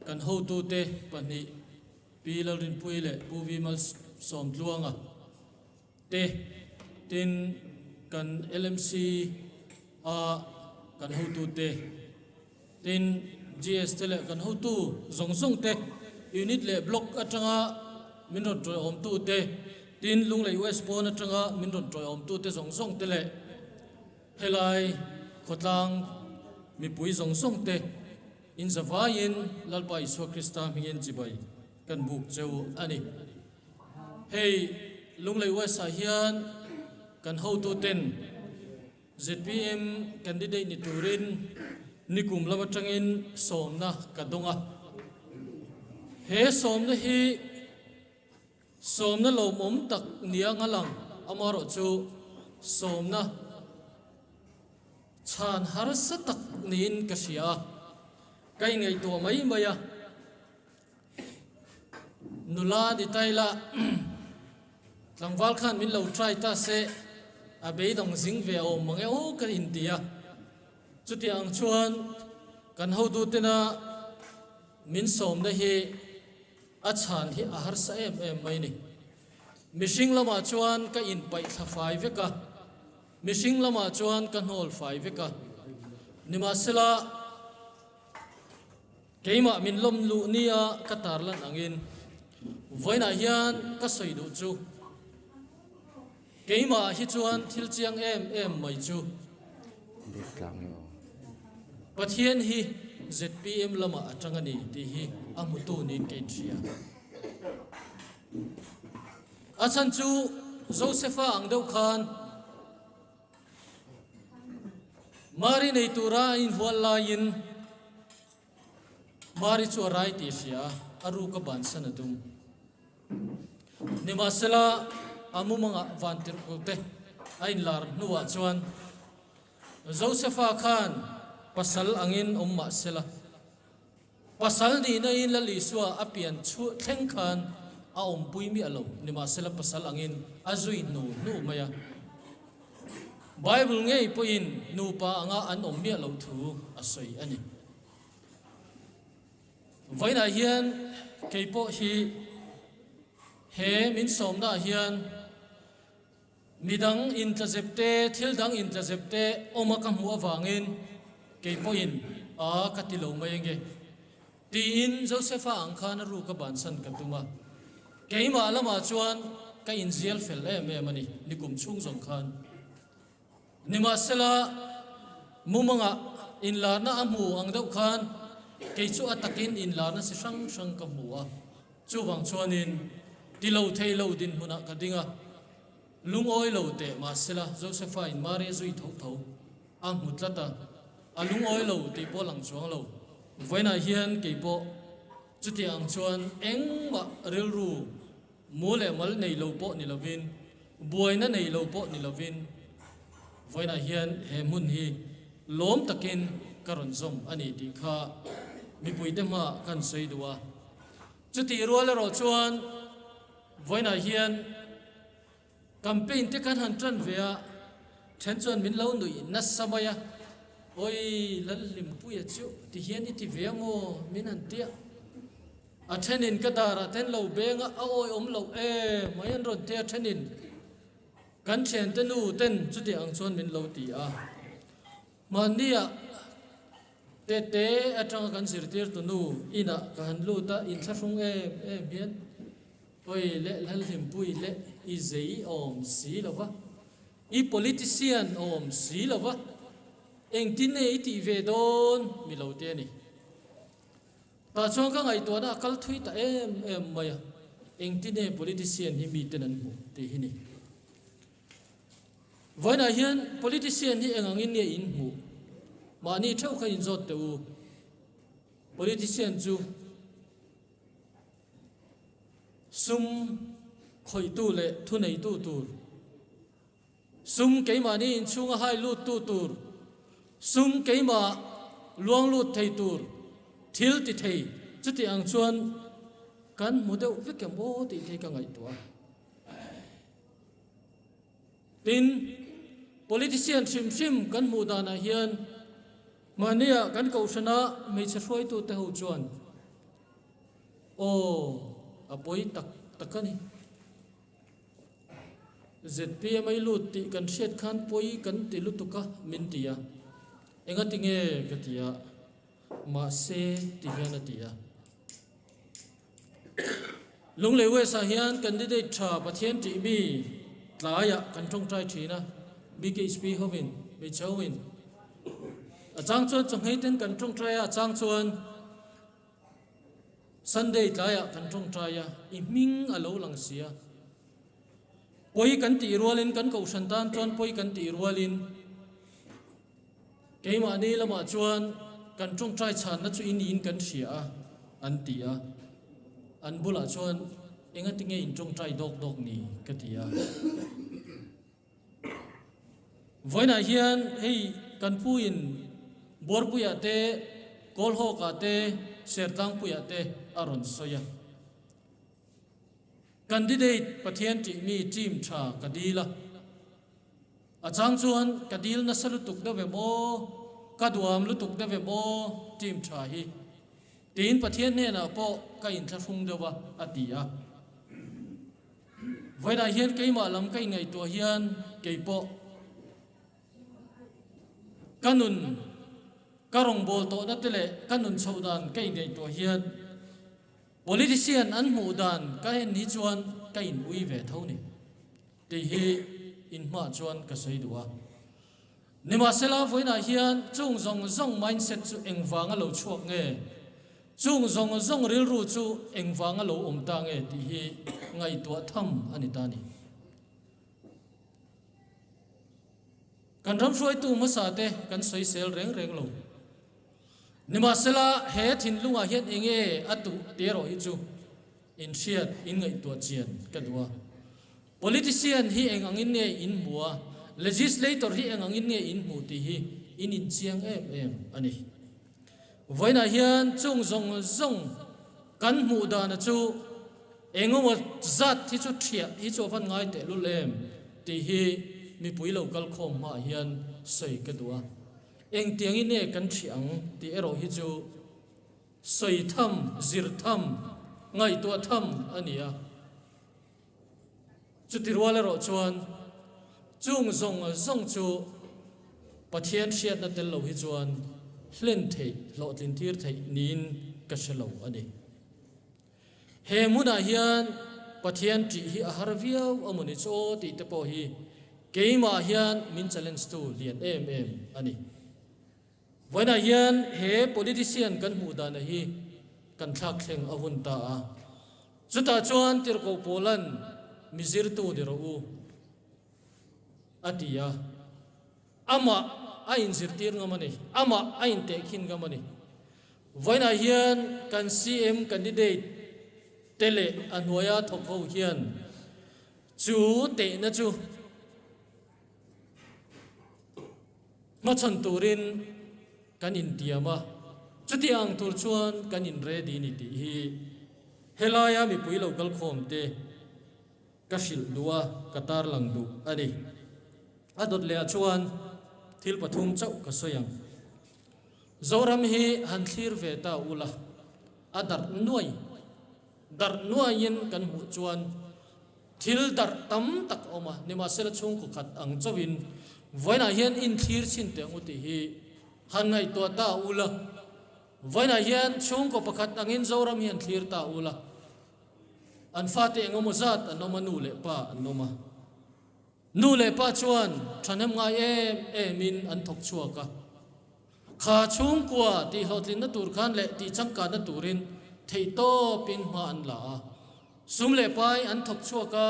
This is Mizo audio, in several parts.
Kan hotute pahnih Pi Lalrinpuii leh Pu Vi Malsawmtluanga te, tin kan LMC a kan hotute, tin GS te leh kan hotu zawng zawng te, Unit leh Block atanga min rawn tawiawmtu te, tin Lunglei West pawn atanga min rawn tawiawmtu te zawng zawng te leh helai khawtlang mipui zawng zawng te, In zavaiin Lalpa Isua Krista hmingin chibai kan buk cheu a ni. Hei Lunglei West ah hian kan hotuten zpm candidate ni turin nikum lam atangin sawmna ka dawng a. He sawmna hi Sawmna lawmawm tak nia nga lang amarawh chu sawmna chhan harsa tak niin ka hria a, ka ingaihtuah mai mai a. Nula ni tai la, tlangval khan min lo try ta se, a beidawng zing ve a awm mang e aw ka inti a. Chutiang chuan kan hotutena min sawmna hi A chhan hi a harsa em em mai ni. Mihring lamah chuan ka inpaih thla fai vek a, mihring lamah chuan ka hnawl fai vek a. Nimahsela, keimah min lawm luh nia ka tarlan angin vawiinah hian ka sawi duh chu, keimah hi chuan thil chiang em em mai chu, Pathian hi zpm lamah a tang a ni tih hi a hmutu niin ka inhria. A chhan chu Josefa ang deuh khan Mari nei tura a inhual laiin Mari chu a rai tih a hria a, a ruk a bansan a tum. Nimahsela, a mumangah vantirhkote a inlar hnuah chuan Josefa khan pasal angin awm mah sela, pasal nihna in Lal Isua a pian chhuah thleng khan a awmpui miah lo, nimahsela pasal angin a zui hnu hnu mai a. Bible ngei pawhin nupa anga an awm miah loh thu a sawi a ni. Vawiinah hian kei pawh hi he min sawmnaah hian Midang intlazep te, thil dang intlazep te awma ka hmuh avangin kei pawhin a ka ti lo mai ange tiin Josefa ang khan a ruk a bansan ka tum a. Keimah lamah chuan ka inzial fel em em a ni, nikum chhung zawng khan. Nimahsela, mumangah inlarna a hmu ang deuh khan kei chu a takin inlarna si hrang hrang ka hmu a. Chuvang chuanin ti lo thei lo dinhmunah ka ding a, lungawi lo teh mahsela Josefa in Mari a zui tho tho a hmu tlat a, a lungawi lo tih pawh lang chuang lo. Vawiinah hian kei pawh chuti ang chuan engmah rilru mu leh mal nei lo pawh ni lovin, buaina nei lo pawh ni lovin vawiinah hian he hmun hi lawm takin ka rawn zawm a ni tih kha mipuite hmaah kan sawi duh a. Chutih rual erawh chuan vawiinah hian campaign te kan han tan ve a, then chuan min lo nuih nasa mai a, Awi Lalhlimpuia chu ti hian i ti ve ang aw min han ti a, a thenin ka darah ten lo beng a, a awi awm loh e mai an rawn ti a, thenin kan thiante nu ten chutih ang chuan min lo ti a. Hmanniah Tete atanga kan zirtirtu nu inah ka han lut a, inthlahrung em em hian Oi leh Lalhlimpui leh i zei awm si lo va, i politician awm si lo va, engtin nge i tih ve dawn mi lo te a ni. Tah chuan ka ngaihtuahna a kal thui ta em em mai a, engtin nge politician hi miten an hmuh tih hi ni. Vawiinah hian politician hi eng angin nge in hmuh? Mahni theuh kha inzawt teh u. Politician chu sum khawihtu leh thuneitu tur, sum keimahni inchhunga hai luttu tur, sum keimah luang lut thei tur thil ti thei chuti ang chuan kan hmu deuh vek em aw tih te hi ka ngaihtuah a. Tin, politician hrim hrim kan hmuh danah hian mahnia kan kohhrana hmeichhe hruaitute ho chuan. Aw, a pawi tak tak a ni. ZPM a i lut tih kan hriat khan pawi kan ti lutuk a, min ti a. Engati nge ka ti a, mahse ti hian a ti a. Lunglei West ah hian candidate tha Pathian tih mi tlaiah kan tawngtai thin a, BKHP hovin, hmeichhe hovin. A chang chuan chawhmei ten kan tawngtai a, a chang chuan Sunday tlaiah kan tawngtai a, i hming a lo lang si a. Pawi kan tih rualin kan kohhran tan chuan pawi kan tih rualin Keimahni lamah chuan kan tawngtai chhanna chu i niin kan hria a, an ti a. An bulah chuan, Engati nge in tawngtai dawk dawk ni? ka ti a. Vawiinah hian hei kan puin Buarpuiah te, Kawlhawkah te, Sertlangpuiah te a rawn sawi a. Candidate Pathian tihmi team tha ka dil a. A chang chuan ka dil nasa lutuk deuh em aw, ka duam lutuk deuh em aw team tha hi. Tiin Pathian hnenah pawh ka inthlahrung deuh a, a ti a. Vawiinah hian keimah lam ka inngaihtuah hian kei pawh ka nun, ka rawngbâwl tawhna te leh ka nun chhoh dan ka inngaihtuah hian politician an hmuh dan ka en hi chuan ka in ui ve tho ni tih hi in hmaah chuan ka sawi duh a. Nimahsela vawiinah hian chung zawng zawng mindset chu engvanga lo chhuak nge? Chung zawng zawng rilru chu engvanga lo awm ta nge tih hi ngaihtuah tham a ni ta ni. Kan ram hruaitu hmasa te kan sawisel reng reng lo. Nimahsela he thinlungah hian enge a tuh tih erawh hi chu inhriat, inngaihtuah chian ka duh a. Politician hi eng angin nge in hmu a, legislator hi eng angin nge in hmu tih hi in inchiang em em a ni. Vawiinah hian chung zawng zawng kan hmuh dana chu engemaw zat hi chu thiah hi chu a van ngai tehlul em tih hi mipui lo kal khawm hmaah hian sawi ka duh a. Engtiangin nge kan thiah ang tih erawh hi chu sawi tham, zir tham, ngaihtuah tham a ni a. Chuti rual erawh chuan chung zawng zawng chu Pathian hriatna tel lo hi chuan hlen theih, hlawhtlin tir theih niin ka hre lo a ni. He hmunah hian Pathian ṭih hi a har viau a mawni chaw tih te pawh hi keimah hian min challenge tu lian em em a ni. Vawiinah hian he politician kan hmuh dana hi kan thlak thleng a hun ta a. Chutah chuan Tirhkoh Paula'n mi zirtu ni rawh u a ti a. Amah a inzirtir ngam a ni. Amah a intehkhin ngam a ni. Vawiinah hian kan CM candidate te leh a hnuaia thawk ho hian chu tehna chu Hmachhan turin kan intiam a, chuti ang tur chuan kan in ready ni tih hi helaia mipui lo kal khawm te ka hrilh duh a, ka tarlang duh a ni. A dawt leh ah chuan thil pathum chauh ka sawi ang. Zoram hi han thlir ve ta ula, a darh nuai darh nuaiin kan hmuh chuan Thil darh tam tak a awm a, nimahsela chhungkaw khat ang chauhin vawiinah hian inthlir chhin teh ang u tih hi han ngaihtuah ta u la. Vawiinah hian chhungkaw pakhat angin Zoram hi han thlir ta u la. An fate eng emaw zat an awm a, nu leh pa an awm a. Nu leh pa chuan thahnem ngai em emin an thawk chhuak a. Kha chhungkua tihhlawhtlinna tur khan leh tihchangkanna turin theihtawpin hma an la a. Sum leh pai an thawk chhuak a,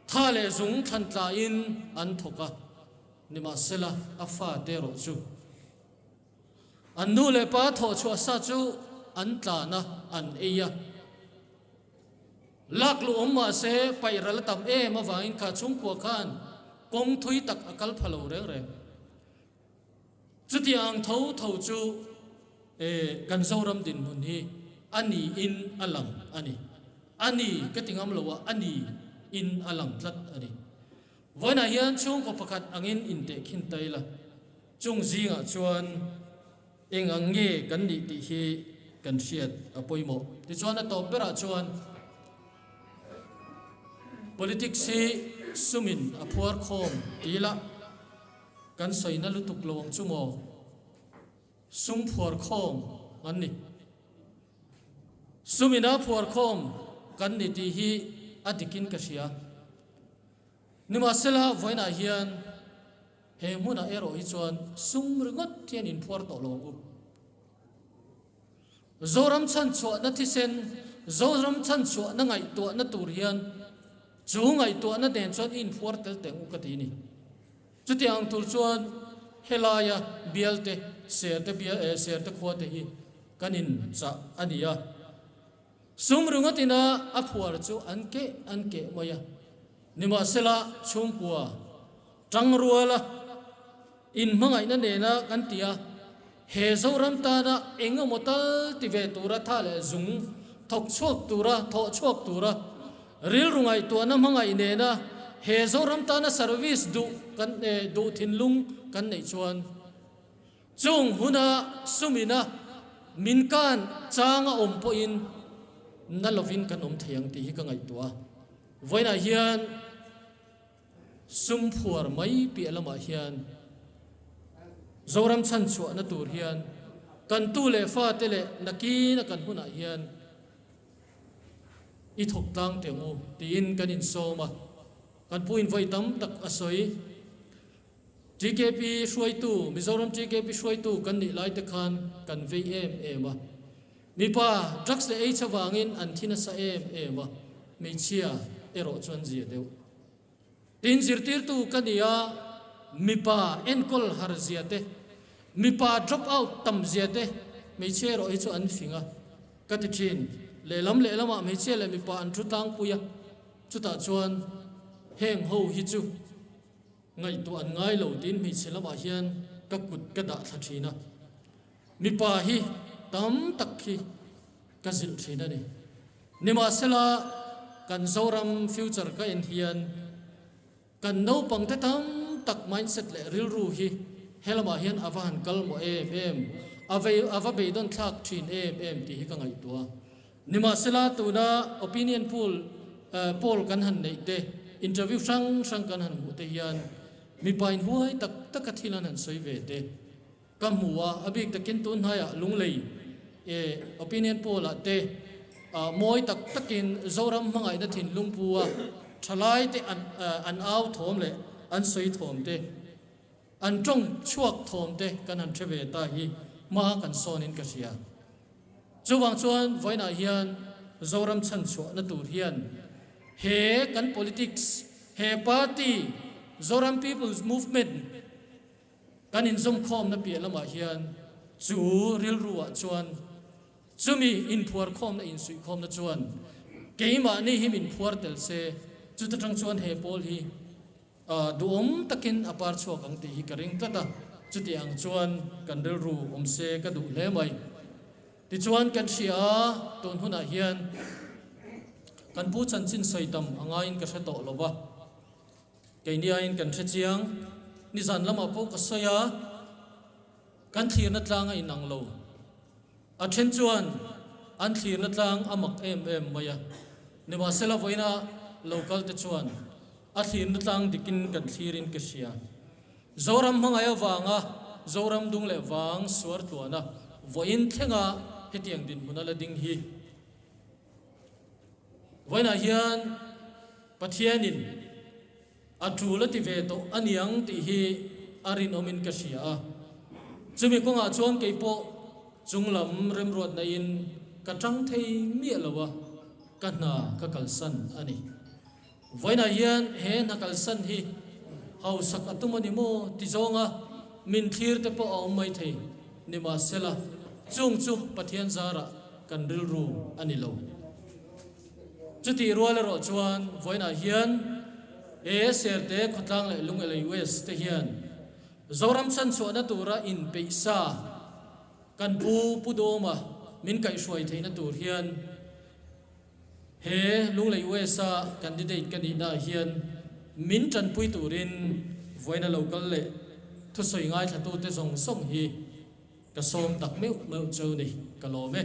tha leh zung thlan tlain an thawk a. Nimahsela, a fate erawh chu an nu leh pa thawh chhuah sa chu an tlan a, an ei a. Lak luh awm mah se paih ral a tam em avangin kha chhungkua khan kawng thui tak a kal pha lo reng reng. Chutiang ang tho tho chu kan Zoram dinhmun hi a niin a lang a ni. A ni ka ti ngam lo a, a ni in a lang tlat a ni. Vawiinah hian chhungkaw pakhat angin intehkhin ta ila, chung zingah chuan eng ang nge kan nih tih hi. kan hriat a pawimawh. Tichuan a tawp berah chuan politics hi sumin a phuar khawm ti ila kan sawina lutuk lo ang chu maw? Sum phuar khawm an ni. Sumina phuar khawm kan ni tih hi a dikin ka hria. Nimahsela vawiinah hian he hmunah erawh hi chuan sum ringawt hian inphuar tawh lo ang u. Zoram chhanchhuahna thisen, Zoram chhanchhuahna ngaihtuahna tur hian chu ngaihtuahna nen chuan i inphuar tel teh ang u ka ti a ni. Chutiang ang tur chuan helaia bialte, serte bial eh serte khuate hi kan inchah a ni a. Sum ringawt ina a phuar chu an keh an keh mai a. Nimahsela chhungkua tangruala inhmangaihna nena kan ti a, he Zoram tana eng emaw tal ti ve tura tha leh zung thawk chhuak tura thawh chhuak tura rilru ngaihtuahna hmangaih nena he Zoram tana service duh kan duh thinlung kan neih chuan Chung huna sumina min kan chang a awm pawhin na lovin kan awm thei ang tih hi ka ngaihtuah a. Vawiinah hian sum phuar mai piah lamah hian Zoram chhanchhuahna tur hian kan tu leh fate leh nakina kan hunah hian i thawk tlang teh ang u tiin kan insawm a. Kan pu in vawi tam tak a sawi. TKP hruaitu, Mizoram TKP hruaitu kan nih lai te khan kan vei em em a. Mipa drugs leh aids avangin an thi nasa em em a, hmeichhia erawh chuan zia deuh. Tin, zirtirtu ka ni a, mipa enkawl har zia te, mipa drop out tam zia te, hmeichhia erawh hi chu an fing a ka ti thin. Lehlam lehlamah hmeichhia leh mipa an thu tlangpui a, chutah chuan heng ho hi chu Ngaihtuah an ngai lo tiin hmeichhe lamah hian ka kut ka dah thla thin a, mipa hi tam tak hi ka zilh thin a ni. Nimahsela kan Zoram future ka en hian kan naupangte tam tak mindset leh rilru hi he lamah hian a va han kal mawh em em, a vei a va beidawn thlak thin em em tih hi ka ngaihtuah a. Nimahsela tuna opinion poll poll kan han neih te, interview hrang hrang kan han hmuh te hian mipa inhuai tak taka thil an han sawi ve te ka hmu a, a bik takin tun hnaiah Lunglei opinion poll ah te mawi tak takin Zoram hmangaihna thinlung pu a thalai te an an au thawm leh an sawi thawm te an tawng chhuak thawm te kan han hre ve ta hi hma kan sawnin ka hria. Chuvang chuan vawiinah hian Zoram chhanchhuahna tur hian he kan politics, he party, Zoram People's Movement kan inzawmkhawmna piah lamah hian chu rilruah chuan chumi inphuarkhawmna, insuihkhawmna chuan keimahni hi min phuar tel se, chuta tang chuan he pawl hi Duhawm takin a par chhuak ang tih hi ka ring tlat a, chuti ang chuan kan rilru awm se ka duh hle mai. Tichuan kan hria a, tun hunah hian kan pu chanchin sawi tam a ngaiin ka hre tawh lo va, keiniain kan hre chiang. Nizan lamah pawh ka sawi a, kan thlirna tlang a inang lo. A then chuan an thlirna tlang a mak em em mai a, nimahsela vawiina lo kal te chuan a thlirna tlang dikin kan thlirin ka hria. Zoram hmangaih avanga Zoram dung leh vang suar tluana vawiin thlenga hetiang dinhmun a la ding hi vawiinah hian Pathianin A tul a ti ve tawh a niang tih hi a rinawmin ka hria a. Chumi kawngah chuan kei pawh chunglam remruatna-in ka tang thei miah lo a, ka hna ka kalsan a ni. Vawiinah hian he hna kalsan hi hausak a tum a ni maw ti zawnga min thlir te pawh a awm mai thei. Nimahsela, chung chu Pathian zarah kan rilru a ni lo. Chutih rual erawh chuan vawiinah hian he Serte khawtlang leh Lungelei West te hian Zoram chhanchhuahna tura inpeih sa kan pu Pu Dawma min kaihhruai theihna tur hian he Lunglei West-a candidate ka nihnaah hian min tanpui turin vawiina lo kal leh thusawi ngaithlatute zawng zawng hi ka sawm tak meuh meuh cheu ni ka lawm e.